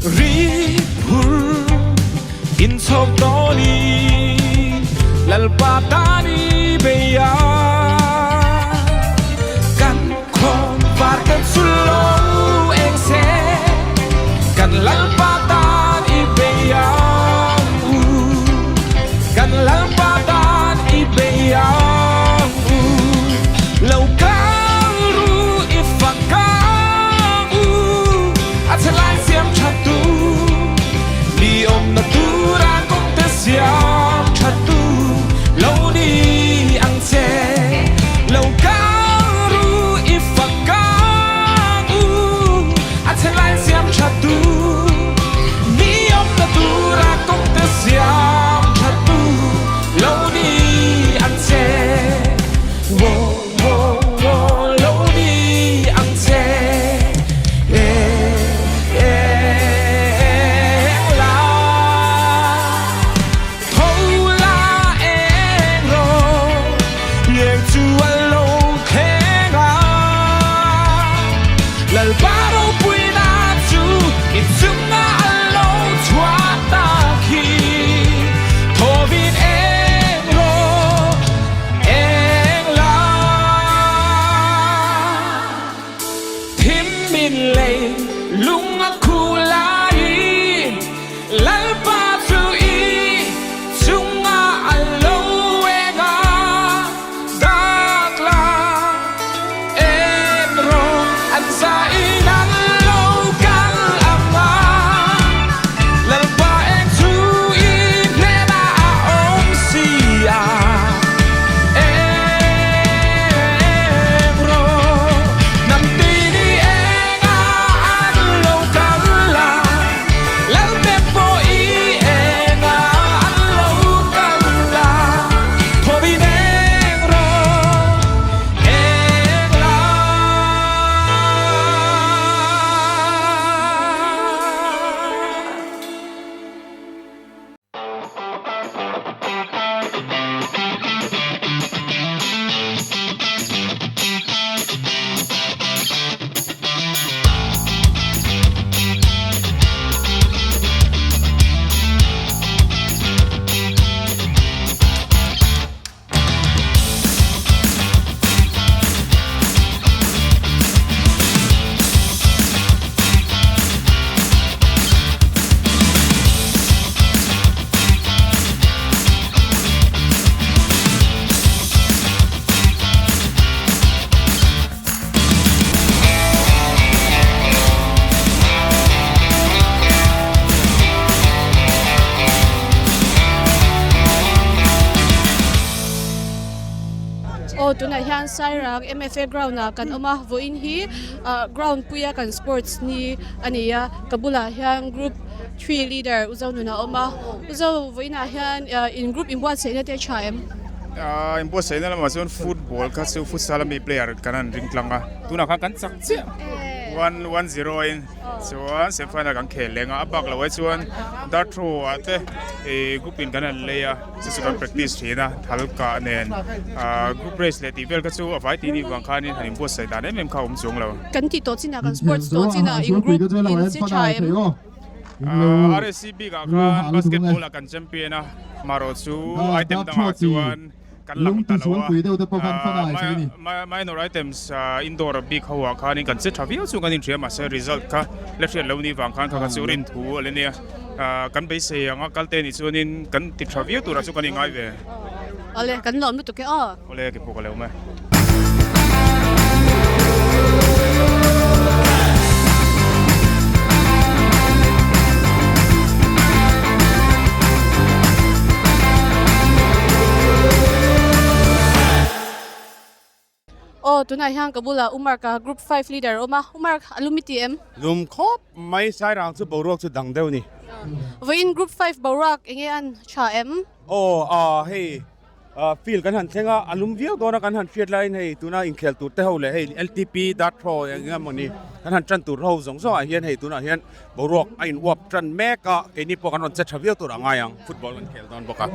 Ri phur in chhawk dawnin Lalpa tan i bei a. Kan khawn var te chu lo eng se, Kan Lalpa tan i bei ang u. Kan Lalpa tan i bei ang u. Lo kal ru i fak ang u. A chhe lai siam tha tu, mi awmna tura kawngte siam tha tu lo ni ang che. Lo kal ru i fak ang u, a chhe lai siam tha tu, mi awmna tura kawngte siam tha tu lo ni ang che. Wo. Thim min lei lung a khu lai Lalpa chu i chunga a lo eng a dak la en rawh an za in an lo kal ang a Lalpa eng chu i hnenah a awm si a. Eng rawh hnam tin i eng a an lo kal a, Lalte pawh i eng a an lo kal a, Thawin eng rawh eng la. Aw tunah hian Sairang MFA ground ah kan awm a vawiin hi ah ground puia kan sports ni a ni a ka bulah hian group three leader Uzo nun a awm a Uzo vawiinah hian in group inbuatsaihna te a tha em? Ahh inbuatsaihna lamah chuan football kha chu futsal ami player kan han ring tlang a tunah khan kan chak chiah one one zero a in chuan semi final kan khel leng a a bak loh ai chuan dar throw ah te ih group in kan han lei a chu chu kan practice thin a thal kah nen ahh group race leh tih vel kha chu a vai tih nih vang khanin han inbuatsaih dan em em kha a awm chuang lo. Kan tih tawh chinah kan sports tawh chinah in group in che tha em? RSC bikah khan basketball ah kan champion a, marawh chu item dangah chuan kan lang ta lo a. Minor items indoor bik ho ah khanin kan che tha viau chu kan inhria mahse result kha la hriat lo nih vang khan kha kha chu rin thu a la nia. Kan beisei ang a kal te nih chuanin kan ti tha viau turah chu kan ingai ve. Awle kan lawm lutuk e aw. Awle ke pawh ka lo awm e. Aw tunah hian ka bulah Umark a group five leader a awm a, Umark a lum i ti em? Lum khawp mai, Sairang chu boruak chu dang deuh a ni. Vawiin group five boruak enge an tha em? Aw a hei Field kan han thleng a, a lum viau dawn a kan han hriat laiin hei tuna inkhel tur te ho leh hei LTP dart throw eng eng emawni kan han tan tur ho zawng zawng ah hian hei tunah hian boruak a in uap tan mek a, keini pawh kan rawn che tha viau tur a ngai ang, football kan khel dawn bawk a.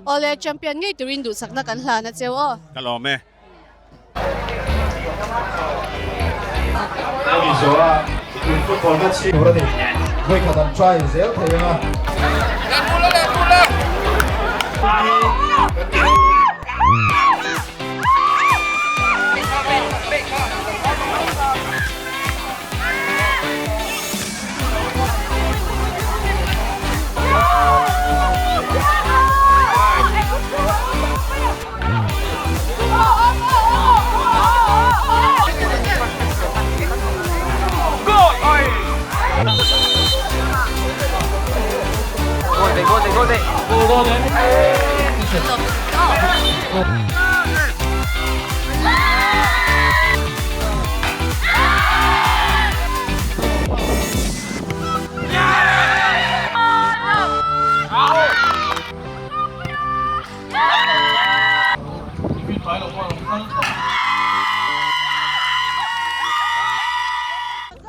Awle, champion ngei turin duhsakna kan hlan a cheu aw. Ka lawm e. Hemi zawha in football match hi tur a ni. Vawikhat an try zel thei ang a.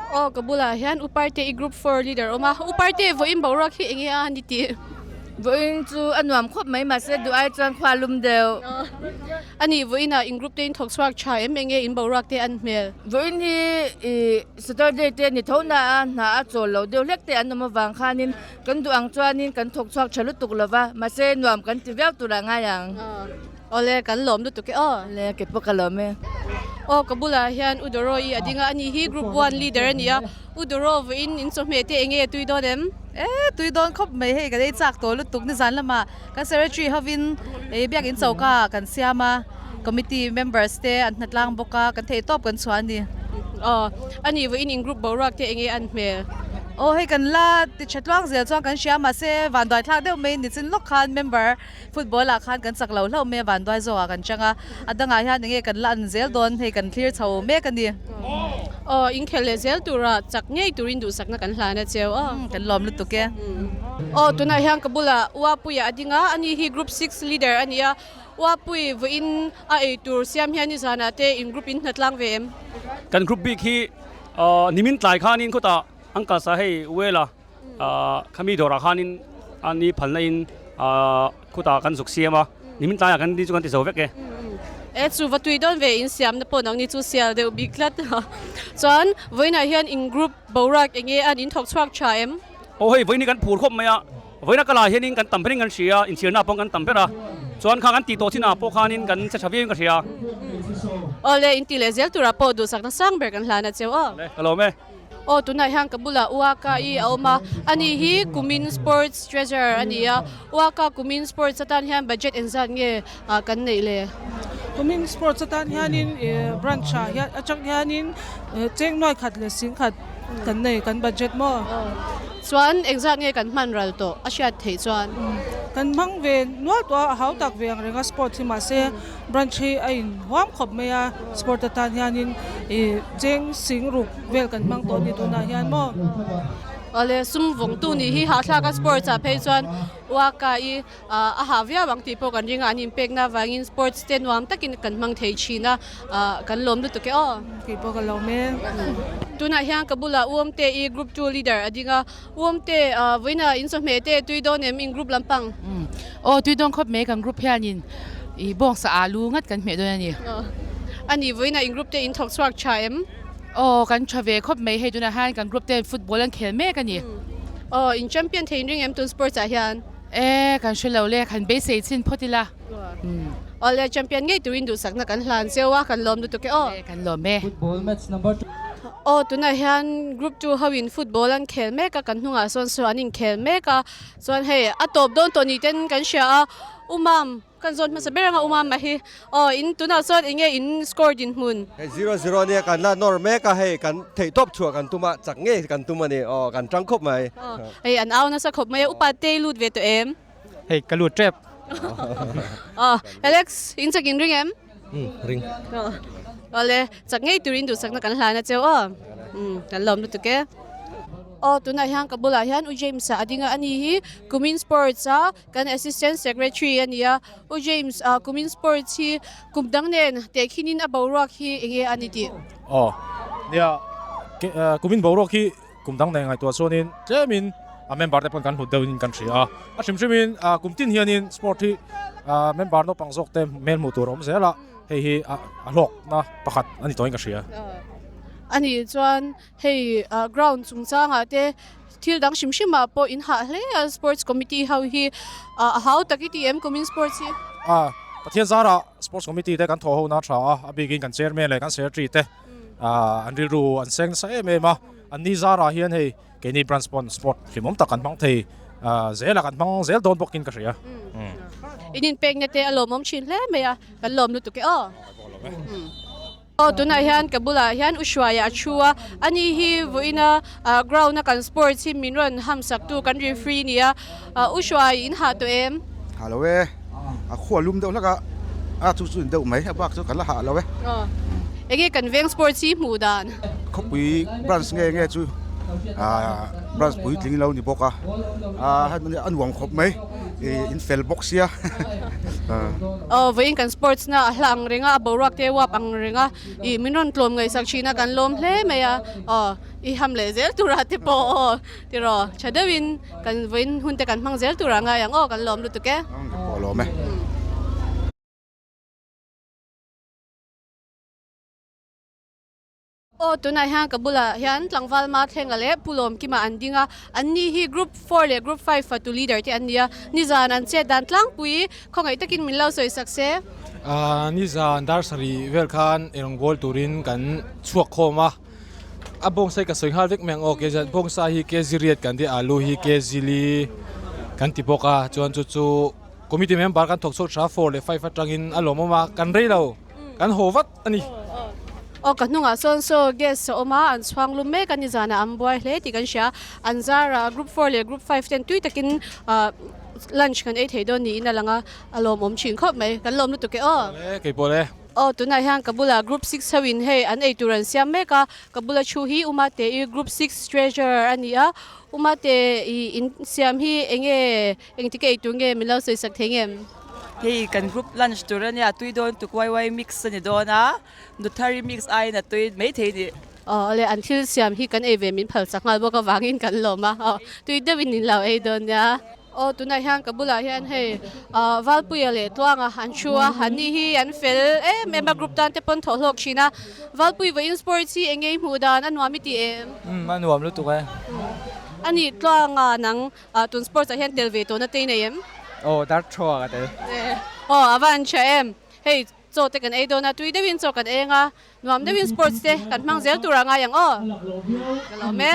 Aw ka bulah hian Uparte i group four leader awm a Uparte vawiin boruak hi enge a ni tih. Vawiin chu a nuam khawp mai mahse duh ai chuan khua lum deuh. A nih vawiinah in group te in thawk chhuak tha em enge in boruak te an hmel. Vawiin hi ih Saturday te ni tho na a hna a chawl lo deuh hlek te an awm avang khanin Kan duh ang chuanin kan thawk chhuak tha lutuk lo va, mahse nuam kan ti viau turah ngai ang. Awle, kan lawm lutuk e aw. Awle, kei pawh ka lawm e. Aw, ka bulah hian U Doro i a ding a, ani hi Group One leader a ni a. U Doro, vawiin in chawhmeh te enge tui dawn em? E, tui dawn khawp mai, hei kan ei chak tawh lutuk nizan lamah kan secretary hovin ei biakin choka kan siam a, committee members te an hnatlang bawk a, kan theihtawp kan chhuah a ni. Aw, ani vawiin in group boruak te enge an hmel? Aw, hei kan la ti tha tluang zel chuan kan hria mahse vanduai thlak deuh mai nichin lawk khan member football ah khan kan chak lo hlauh mai a vanduai zawk ah kan chang a, a dangah hian enge kan la an zel dawn hei kan thlir chho mek a ni. Aw, inkhel leh zel tura chak ngei turin duhsakna kan hlan a cheu aw. Kan lawm lutuk e. Aw, tunah hian ka bulah Uapuia a ding a, ani hi group six leader a ni a, Uapui vawiin a ei tur siam hian nizanah te in group in hnatlang ve em? Kan group bik hi nimin tlai khanin khawtah an kalsa hei Wela khami dawrah khanin a ni phalna in khawtah kan zuk siam a, nimin tlaiah kan ni chu kan ti zo vek e. E chu va tui dawn ve in siamna pawh nangni chu sial deuh bik tlat chuan vawiinah hian in group boruak enge an in thawk chhuak tha em? Aw hei vawiin hi kan phur khawp mai a, vawiina ka lah hianin kan tam berin kan hria a, inchhirna pawh kan tam ber a, chuan kha kan tih tawh chinah pawh khanin kan che tha viauin ka hria. Aw le, inti leh zel turah pawh duhsakna sang ber kan hlan a cheu aw. Le, ka lawm e. Aw tunah hian ka bulah Uaka i a awm a, ani hi kumin sports treasurer a ni a, Uaka kumin sports atan hian budget engzat nge kan neih le? Kumin sports atan hianin branch ah hian atang hianin cheng nuai khat leh sing khat kan nei kan budget maw? Chuan engzat nge kan hman ral tawh a hriat theih chuan? Kan hmang ve nual tawh a, a hau tak ve ang reng a sport hi mahse branch hi a in huam khawp mai a sport atan hianin ih cheng sing ruk vel kan hmang tawh a ni tunah hian maw? Awle sum vawngtu nih hi hahthlak a sports ah phei chuan Uaka i A hah viau ang tih pawh kan ring a, an inpekna avangin sports te nuam takin kan hmang thei thin a, kan lawm lutuk e aw. Kei pawh ka lawm e. Tunah hian ka bulah Uamte i group 2 leader a ding a, Uamte vawiina in chawhmeh te tui dawn em in group lampang? Aw tui dawn khawp mai kan group hianin i bawngsa alu ngat kan hmeh dawn a ni. A ni vawiina in group te in thawk chhuak tha em? Aw kan tha ve khawp mai hei tunah hian kan group te football an khel mek a ni. Aw in champion thei in ring em tun sports ah hian? E kan hre lo le kan beisei chhin phawt ila. Aw le champion ngei turin duhsakna kan hlan cheu a kan lawm lutuk e aw. E kan lawm e. Aw tunah hian group 2 ho in football an khel mek a kan hnungah sawn saw an inkhel mek a chuan hei a tawp dawn tawh ni ten kan hria a Umam Kan zawn hmasa ber anga Umama hi aw in tunah chuan eng nge in score dinhmun? Hei 0-0 ania kan la nawr mek a hei kan theihtawp chhuah kan tum a chak ngei kan tum a ni aw kan tang khawp mai. Hei an au nasa khawp mai a upa te lut ve tawh em? Hei ka lut tep. Aw Alex in chak in ring em? Umm ring. Awle chak ngei turin duhsakna kan hlan a cheu aw. Umm kan lawm lutuk e. Aw tunah hian ka bulah hian U James-a a ding a ani hi kumin sports a Kan Assistant Secretary a ni a, U James, kumin sports hi kum dang nen tehkhinin a boruak hi eng nge a ni tih? Aw, nia, kumin boruak hi kum dang nen ngaihtuah chuanin tlemin a member te pawn kan hlut deuhin kan hria a, a hrim hrimin kum tin hianin sport hi member naupang zawk te hmel hmuh tur a awm zel a, hei hi a hlawkna pakhat a ni tawhin ka hria. A nih chuan hei ground chungchangah te. Thil dang hrim hrim ah pawh in hah hle a sports committee ho hi a hau tak i ti em kumin sports hi? A, Pathian zarah sports committee te kan thawh ho na tha a, a bikin kan chairman leh kan secretary te an rilru an seng nasa em em a, an ni zarah hian hei keini branch pawn sport hlimawm tak kan hmang thei zel a, kan hmang zel dawn bawkin ka hria. In inpekna te a lawmawm thin hle mai a, kan lawm lutuk e aw. Aw tunah hian ka bulah hian U Hruaia a thu a, ani hi vawiina ground a kan sports hi min rawn hamsak tu kan referee a ni a, U Hruai in hah tawh em? Hah lo e, a khua lum deuh hlak a, a chu chu in deuh mai, a bak chu kan la hah lo e. Aw, enge kan veng sports hi hmuh dan? Khawpui branch nge nge chu branch puitling lo ni bawk a, a nuam khawp mai. In fel bawk sia. Aw vawiin kan sports na a hla ang reng a, a boruak te uap ang reng a, ih min rawn tlawm ngaihsak thin a kan lawm hle mai a, aw i ham leh zel tura te pawh aw tiraw tha deuhin kan vawiin hun te kan hmang zel tura ngai ang aw kan lawm lutuk e. Ka pawh lawm e. Aw tunah hian ka bulah hian tlangval ma thlenga leh Pu Lawmkima an ding a, an ni hi group four leh group five fatu leader te an ni a, nizan an chet dan tlangpui khawngaih takin min lo sawi sak se. Nizan dar sarih vel khan erawngbawl turin kan chhuak khawm a, a bawngsa hi ka sawi nghal vek mai ang aw, kz bawngsa hi kg riat kan ti a, alu hi kg li kan ti bawk a, chuan chu chu committee member kan thawk chhuak tha four leh five atangin a lawmawm a, kan rei lo. Kan haw vat a ni. Aw ka hnungah sawn saw gas a awm a, an chhuang lum mek a ni zanah an buai hle tih kan hria. An zarah group four leh group five ten tui takin lunch kan ei thei dawn niin a lang a, a lawmawm thin khawp mai. Kan lawm lutuk e aw. Awle keipawh le. Aw tunah hian ka bulah group six ho in hei an ei tur an siam mek a, ka bula thu hi Umate i group six treasurer a ni a, Umate i in siam hi enge Engtik ei tur nge min lo sawi sak thei ngem? Hei kan group lunch tur a nia, tui dawn tuk waiwai mix a ni dawn a, nuthari mix aiin a tui mai thei ni. Aw awle an thil siam hi kan ei ve min phal chak nghal bawk avangin kan lawm a, aw tui deuhin in lo ei dawn nia. Aw tunah hian ka bulah hian hei Valpuia leh Tluanga an thu a, an ni hi an fel em em a group tan te pawn thawh hlawk thin a, Valpui vawiin sports hi eng nge i hmuh dan a nuam i ti em? Umm a nuam lutuk e. A nih Tluanga nang Ah tun sports ah hian tel ve tawhna te i nei em? Aw dar thaw ah ka tel. Aw a va an tha em? Hei chaw te kan ei dawn a, tui deuhin chaw kan eng a, nuam deuhin sports te kan hmang zel tur ah ngai ang aw. Ka lawm e.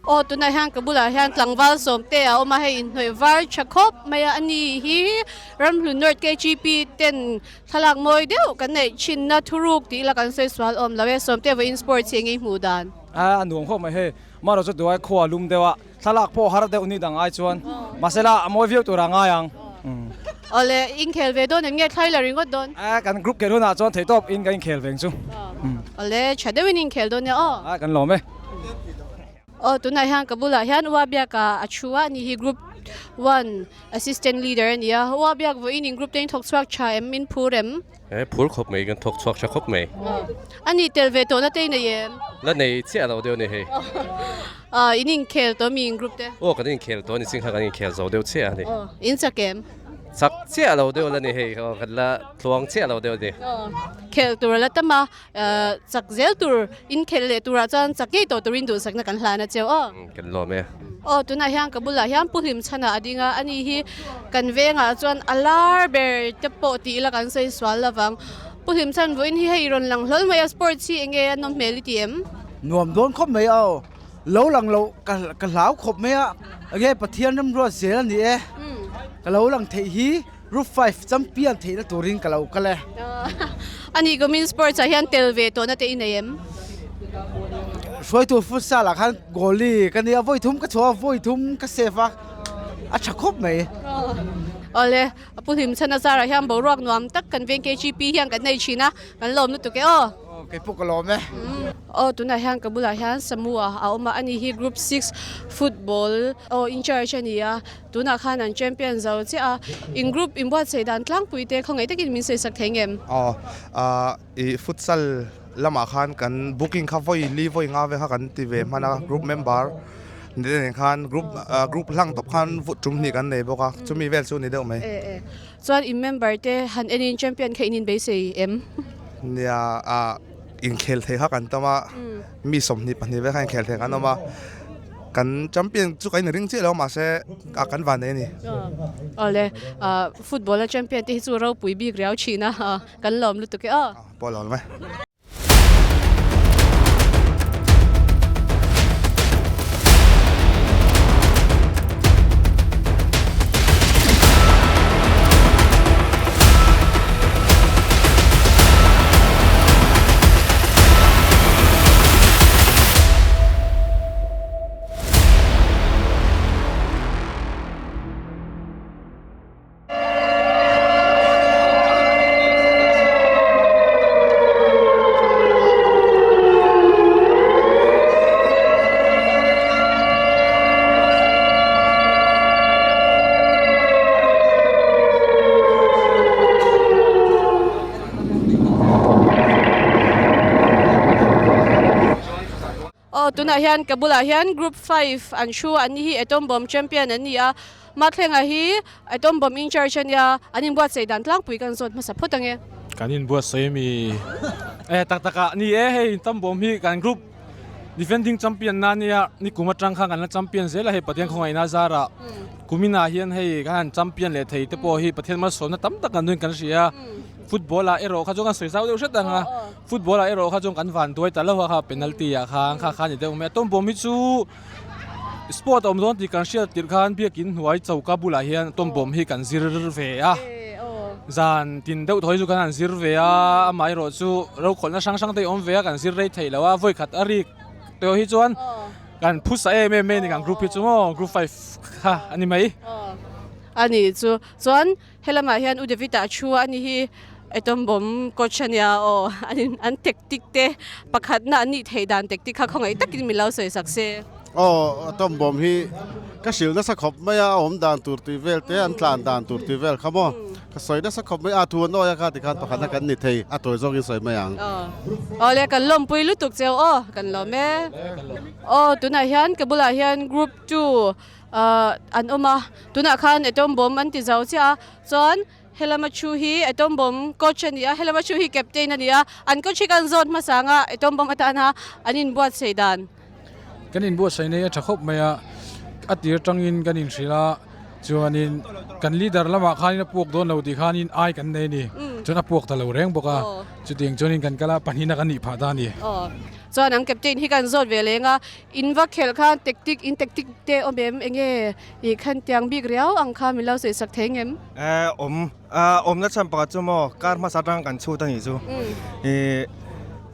Aw tunah hian ka bulah hian tlangval sawmte a awm a, hei inhnawih var tha khawp mai a, ani hi Ramhlun North KGP ten Thlalak mawi deuh kan neih thinna thuruk tih ila kan sawi sual awm lo e, Sawmte vawiin sports hi eng hmuh dan? A nuam khawp mai hei, marawh chu duai khua lum deuh a, thlalak pawh har deuh ni dang ai chuan mahsela a mawi viau tur a ngai ang. Awle, inkhel ve dawn em nge thlai la ringawt dawn? A kan group khel hunah chuan theihtawp in kan inkhel veng chu. Awle, tha deuhin inkhel dawn nia aw. A kan lawm e. Aw tunah hian ka bulah hian Ua Biaka a thu a, ani hi group one assistant leader a ni a, Ua Biak vawiin in group te in thawk chhuak tha em, in phur em? E phur khawp mai kan thawk chhuak tha khawp mai. A nih tel ve tawhna te i nei em? La nei chiah lo deuh a ni hei. In inkhel tawh mi in group te? Aw kan inkhel tawh a ni ching kha kan inkhel zo deuh chiah a ni. In chak em? Chak chiah lo deuh la ni hei aw kan la tluang chiah lo deuh a ni. Khel tur a la tam a, chak zel tur inkhel leh turah chuan chak ngei tawh turin duhsakna kan hlan a cheu aw. Kan lawm e. Aw tunah hian ka bulah hian Pu Hlimchhana a ding a, ani hi kan vengah chuan a lar ber te pawh tih ila kan sawi sual lovang. Pu Hlimchhan vawiin hi hei rawn lang hlawl mai a, sports hi enge a nawm hmel i ti em? Nuam dawn khawp mai aw, lo lang loh ka hlau khawp mai a, enge Pathian remruat zel a ni e, ka lo lang theih hi Group 5 champion theihna turin ka lo kal e. Ani kumin sports ah hian tel ve tawhna te i nei em? Hruaitu futsal ah khan goalie ka nia, vawi thum ka chhuah a, vawi thum ka save a, a tha khawp mai. Awle, Pu Hlimchhana zarah hian boruak nuam tak kan veng KGP hian kan nei thin a, kan lawm lutuk e aw. Aw, kei pawh ka lawm e. Aw, tunah hian ka bulah hian Samu-a a awm a, ani hi Group 6 football aw in charge a ni a. Tunah khan an champion zo chiah a, in group inbuatsaih dan tlangpui te khawngaih takin min sawisak thei ngem? Aw, i futsal lamah khan kan booking kha vawi li vawi nga vel kha kan ti ve hman a, group member ni te nen khan group group hlang tawp khan tum hnih kan nei bawk a, chumi vel chu ni deuh mai. E e, chuan in member te han enin champion kha in inbeisei em? Nia, inkhel thei kha kan tam a, mi 22 vel kha inkhel thei kan awm a. Kan champion chu ka inring chiah lo mahse a kan van nei a ni. Awle, football a champion te hi chu ropui bik riau thin a, kan lawm lutuk e aw. Pawh lawm e. Aw tunah hian ka bulah hian group 5 an thu an ni hi atom bomb champion an ni a Mathlengah hi atom bomb in charge a nia an inbuatsaih dan tlangpui kan zawt hmasa phawt ange. Kan inbuatsaih ami e tak tak ah ni e hei atom bomb hi kan group defending champion na nia ni kum atang khan kan la champion zel a hei Pathian khawngaihna zarah kuminah hian hei kan han champion leh thei te pawh hi Pathian malsawmna tam tak kan nuin kan hria a football ah erawh kha chu kan sawi zau deuh hret ang a. Football ah erawh kha chuan kan van duai ta lo a kha penalty ah khan kha kha a ni deuh mai a tawm bawm hi chu sport a awm dawn tih kan hriat tirh khan biakin hnuai choka bulah hian tawm bawm hi kan zir ve a zan tin deuh thaw hi chu kan han zir ve a amaherawh chu rokhawlhna hrang hrang te hi awm ve a kan zir rei theih lo a vawi khat a rik tawh hi chuan kan phusa em em mai a ni kan group hi chu maw group 5 kha a ni mai. A ni chu chuan Helamah hian U David-a a thu a ni hi atom bomb coach a nia aw an in an tactic te pakhatna an nih theih dan tactic kha khawngaih takin min lo sawi sak se. Aw atom bomb hi ka hrilh nasa khawp mai a a awm dan tur tih vel te an tlan dan tur tih vel kha maw ka sawi nasa khawp mai a thu an awi a kha tikhan pakhatna kan ni thei a tawi zawngin sawi mai ang. Aw le kan lawmpui lutuk cheu aw kan lawm e. Aw tunah hian ka bulah hian group 2 Ahh an awm a tunah khan atom bomb an ti zo chiah a chuan helama thu hi atom bomb coach a ni a helama thu hi captain a ni a an coach hi kan zawt hmasa ang a atom bomb atana an inbuatsaih dan. Kan inbuatsaih nei a tha khawp mai a a tir tangin kan inhrilh a chuanin kan leader lamah khanin a puak dawn lo tih khanin ai kan nei a ni chuan a puak ta lo reng bawk a chutiang chuanin kan kal a pahnihna kan nih phah ta a ni. Aw chuan an captain hi kan zawt ve leng a In va khelh khan tactic in tactic te awm em enge ih khan tiang bik riau ang kha min lo sawi sak thei ngem? Eh awm ah awmna chhan pakhat chu maw kar hmasa atang kan chhut a nih chu ih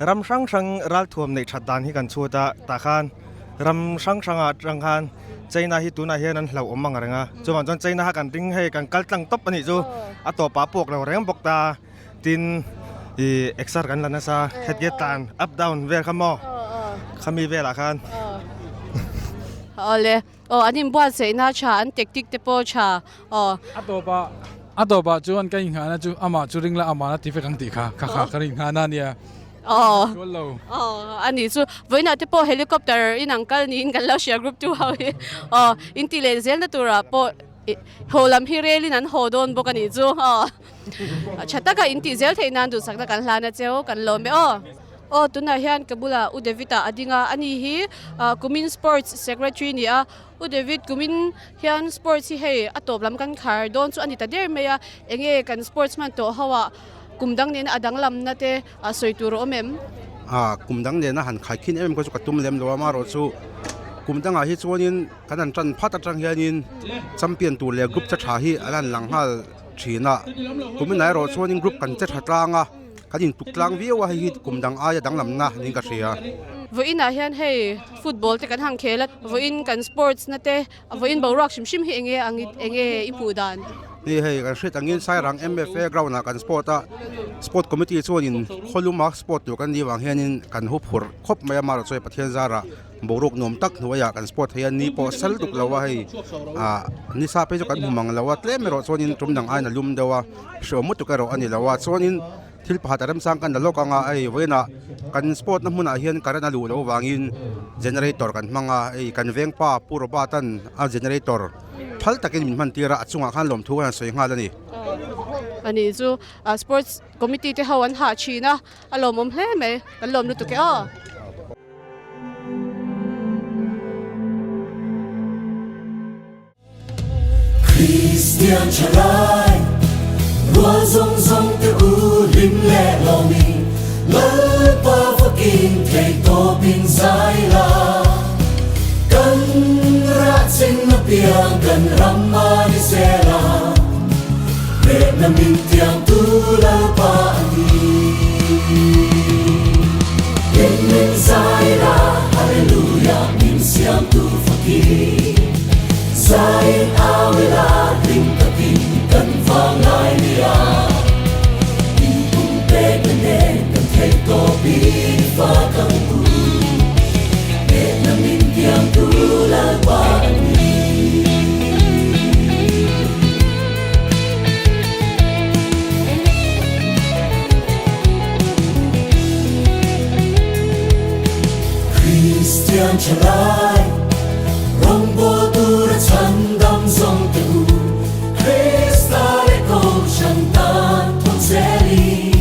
ram hrang hrang ralthuam neih that dan hi kan chhut a tah khan ram hrang hrang ah atang khan China hi tunah hian an hlauh awm ang reng a chuvang chuan China kha kan ring hei kan kal tlang tawp a nih chu a tawpah a puak lo reng bawk ta. Tin ih exer kan la nasa hetia tlan up down vel kha maw khami velah khan. Awle aw an inbuatsaihna tha an tactic te pawh tha aw. A tawpah A tawpah chuan ka inghahna chu amah chu ring la amahna ti vek ang tih kha kha kha ka ringhahna a nia. Aw. Sual lo. Aw a nih chu vawiinah te pawh helicopter in ang kal niin kan lo hria group 2 ho hi. Aw in tih leh zelna turah pawh haw lam hi rel in an haw dawn bawk a nih chu. Aw tha taka in tih zel theih nan duhsakna kan hlan a cheu kan lawm e aw. Aw tunah hian ka bulah U David-a a ding a, ani hi kumin sports secretary a ni a. U David kumin hian sports hi hei a tawp lam kan khar dawn chu a ni ta der mai a, enge kan sports hman tawh ho ah kum dang nena a danglamna te sawi tur a awm em? A, kum dang nena han khai khin em em kha chu ka tum lem lo a, amaherawh chu kum dangah hi chuanin kan han tan phat atang hianin champion tur leh group che tha hi an han lang nghal thin a, kumin ah erawh chuanin group kan che tha tlang a. Kan intuk tlang viau a, hei hi kum dang aia danglamna niin ka hria. Vawiinah hian hei football te kan han khel a, vawiin kan sports na te, vawiin boruak hrim hrim hi enge ang enge i hmuh dan? Ni hei kan hriat angin Sairang MFA ground ah kan sport a, sport committee chuanin khawluma sport tur kan nih vang hianin kan hu phur khawp mai a, amaherawhchu hei Pathian zarah boruak nuam tak hnuaiah kan sport thei a, ni pawh sal duk lo a hei ah nisa phei chu kan hmu mang lo a, tlem erawh chuanin tum dang aiin a lum deuh a. Hriawm lutuk erawh a ni lo a, chuanin thil pakhat a remchang kan la lawk ang a, hei vawiinah kan sport na hmunah hian current a luh loh avangin generator kan hmang a, hei kan vengpa Pu Robert an a generator phal takin min hman tir a, a chungah khan lawmthu kan han sawi nghal a ni. A nih chu sports committee te ho an hah thin a, a lawmawm hle mai, kan lawm lutuk e aw. Kristian thalai rual zawng zawng te u hlim leh lawmin Lalpa fakin thei tawpin zai la Kan rah cheng apiang kan ram a ni zel a Hnehna min tiangtu Lalpa a ni Hlim min zai la Hallelujah min siamtu fakin Zaiin au ila hlim takin kan vang lai nia In pum pek na nen kan theih tawp in fa kang u Hnehna min tiangtu Lalpa a ni. Kristian thalai rawngbawl tura chhandam zawng te u Krista leh Kohhran tan thawk zelin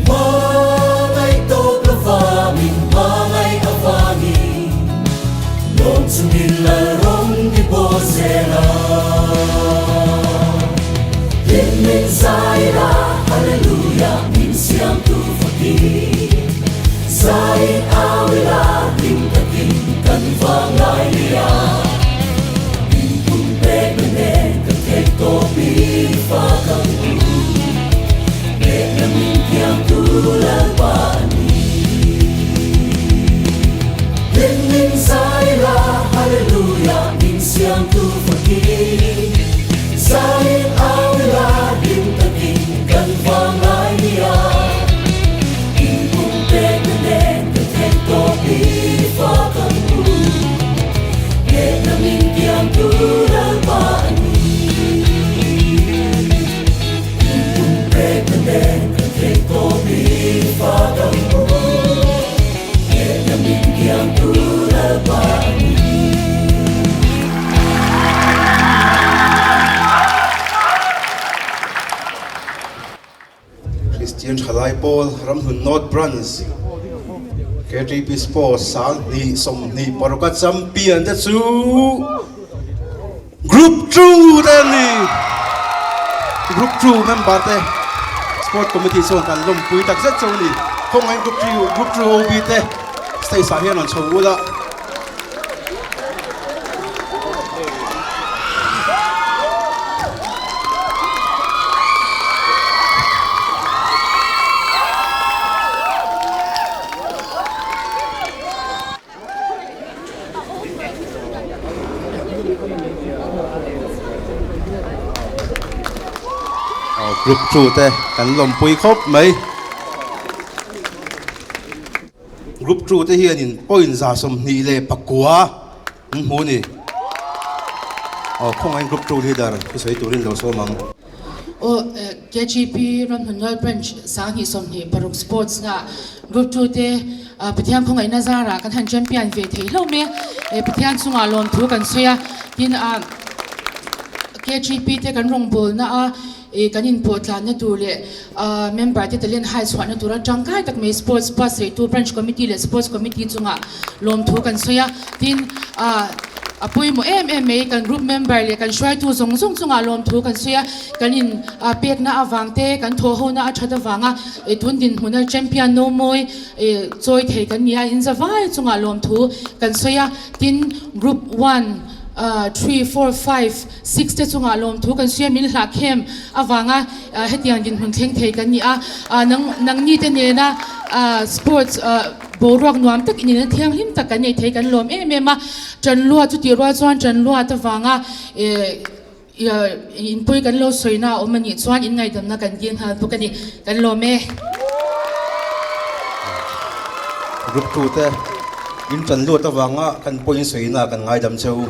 Hmangaih tawp lova min hmangaih avangin Lawm chungin lal rawng i bawl zel a. Hlim min zai la Hallelujah min siamtu fakin Zaiin au ila hlim takin kan vang lai nia In pum pek na nen kan theih tawpin fa kan u Hnehna min thiamtu Lalpa a ni Hlim min zai la Hallelujah min siamtu fakin Zaiin au ila hlim takin kan vang lai nia In pum pek na nen kan theih tawp i fa kan u Hnehna min tiamtu Lalpa a ni In pum pek na nen kan theih tawp i fa kan u Hnehna min tiamtu Lalpa a ni. Christian Thalai Pawl Ramhlun North Branch KTP Sports 20 26 a champion te chu Group 2 te an ni. Group 2 member te Sport Committee chuan kan lawmpui tak zet chauh a ni. Khawngaih Group 3 Group 2 OB te stage ah hian rawn chho ula. Group 2 te kan lawmpui khawp mai. Group 2 te hianin point 29 an hmu a ni. Aw khawngaihin group 2 leader thusawi turin lo sawm ang. Aw KGP Ramhnunual Branch 20 26 Sports na Group 2 te Pathian khawngaihna zarah kan han champion ve thei hlauh mai a, Pathian chungah lawmthu kan sawi a, tin KGP te kan rawngbawlna a kan inpawh tlanna tur leh member te talent hai chhuahna tura tangkai tak mai Sports bus reitu Branch Committee leh Sports Committee chungah lawmthu kan sawi a, tin a pawimawh em em mai kan group member leh kan hruaitu zawng zawng chungah lawmthu kan sawi a, kan in pekna avang te kan thawhhona a that avanga tun dinhmuna champion no mawi chawi thei kan ni a, in zavai chungah lawmthu kan sawi a, tin group one, three, four, five, six te chungah lawmthu kan sawi a, min hlahkhem avanga hetiang dinhmun thleng thei kan ni a, nangni te nena sports boruak nuam tak inena thianghlim tak kan nei thei kan lawm em em a, Chanlua chutih rual chuan Chanlua te vanga inpui kan lo sawina a awm a nih chuan inngaidamna kan dil nghal bawk a ni, kan lawm e. Group 2 te in Chanlua te vanga kan pawhin sawina kan ngaidam che u.